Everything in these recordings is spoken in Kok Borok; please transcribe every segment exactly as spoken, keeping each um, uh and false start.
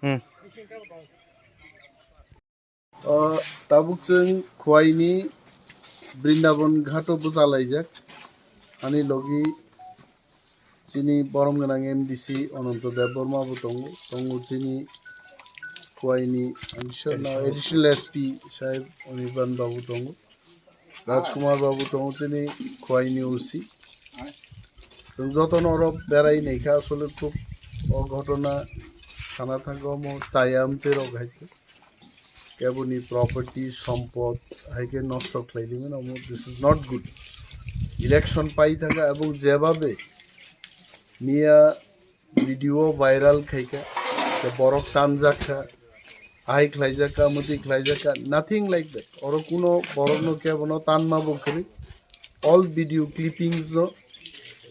O tabuk chwng Khwaini Brindaban ghato bwchalaijak. Ani logi chini borom gwnang M D C Ananto Debbarma bo tongo, tongo chini Khwaini, I'm sure now Additional S P sahib Anirban babu tongo, Rajkumar babu tongo chini Khwaini O C. Chwng jotono oro berai naikha, asole khub o ghotona sana thangkha omo chaya amtwi rok hai khe. Keboni property, sompot hai khe nosto khlai limani omo, this is not good. Election pai thangkha ebong jebabe miya video viral khaikha, tei borok tanjakha, ahai khlaijakha, muti khlaijakha, nothing like that. Oro kuno borokno kebono tanma bo kwrwi. All video clippings no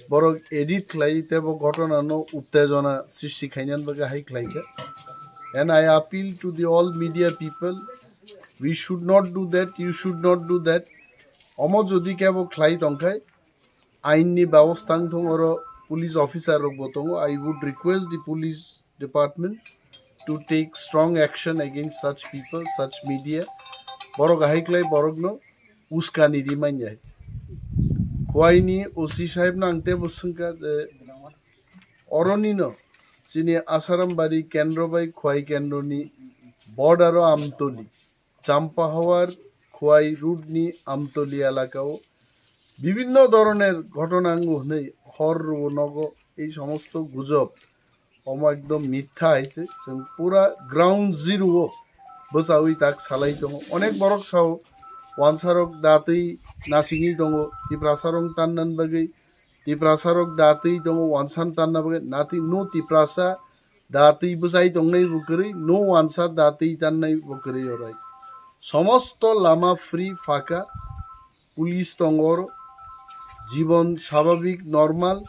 borok edit khlai tei bo ghotona no uttejona srishti khainani bagwi hai khlaikha. And I appeal to the all media people, we should not do that, you should not do that. Omo jodi kebo khlai tongkhai, ain ni babostha wng thung oro, police officer rok bo tongo. I would request the police department to take strong action against such people, such media. Borok ahai khlai borokno uskani rimanya. Khwaini O C sahib no ang tebo swngkha je oroni no chini Asarambari kendro bai Khwai kendro ni border o Amtoli, Champahawar Khwai road ni Amtoli elaka o bibhinno dhoroner ghotona wngo hwnwi hor rwo nogo ei somosto gujob. Omo ekdom mitha hai se, chwng pura ground zero o bwchawi tak salai tongo. Onek borok sao wansarok datwi nasingwi tongo, Tiprasarok tannan bagwi, Tiprasarok datwi tongo wansan tanna bagwi, nothing, no Tiprasa datwi bwchai tongnai bo kwrwi, no wansa datwi tannai bo kwrwi orai. Somosto lama free phaka, police tongo oro, jibon sababik normal.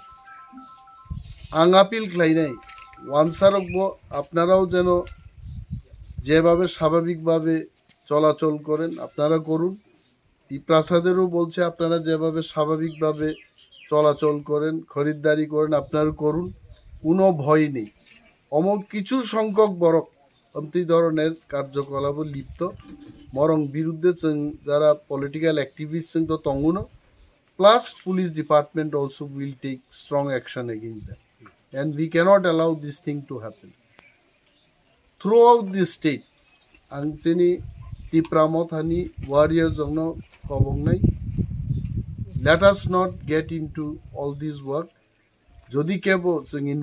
Ang appeal khlainai, wansarokbo apnarao jeno jebabe sababik babe চলাচল করেন, আপনারা করুন। টিপ্রাসাদেরও বলছে, আপনারা যেভাবে স্বাভাবিকভাবে চলাচল করেন, খরিদ্দারি করেন, আপনারা করুন, কোনো ভয় নেই। অমন কিছু সংখ্যক বরক অন্তি ধরনের কার্যকলাপে লিপ্ত, বরং বিরুদ্ধে চং-, যারা পলিটিক্যাল অ্যাক্টিভিস্ট চং তো তঙ্গুনো, plus police department also will take strong action against them. And we cannot allow this thing to happen. Throughout the state, ang chini Tipra Mothani warriors rokno kobongnai, let us not get into all this work. Jodi kebo chwng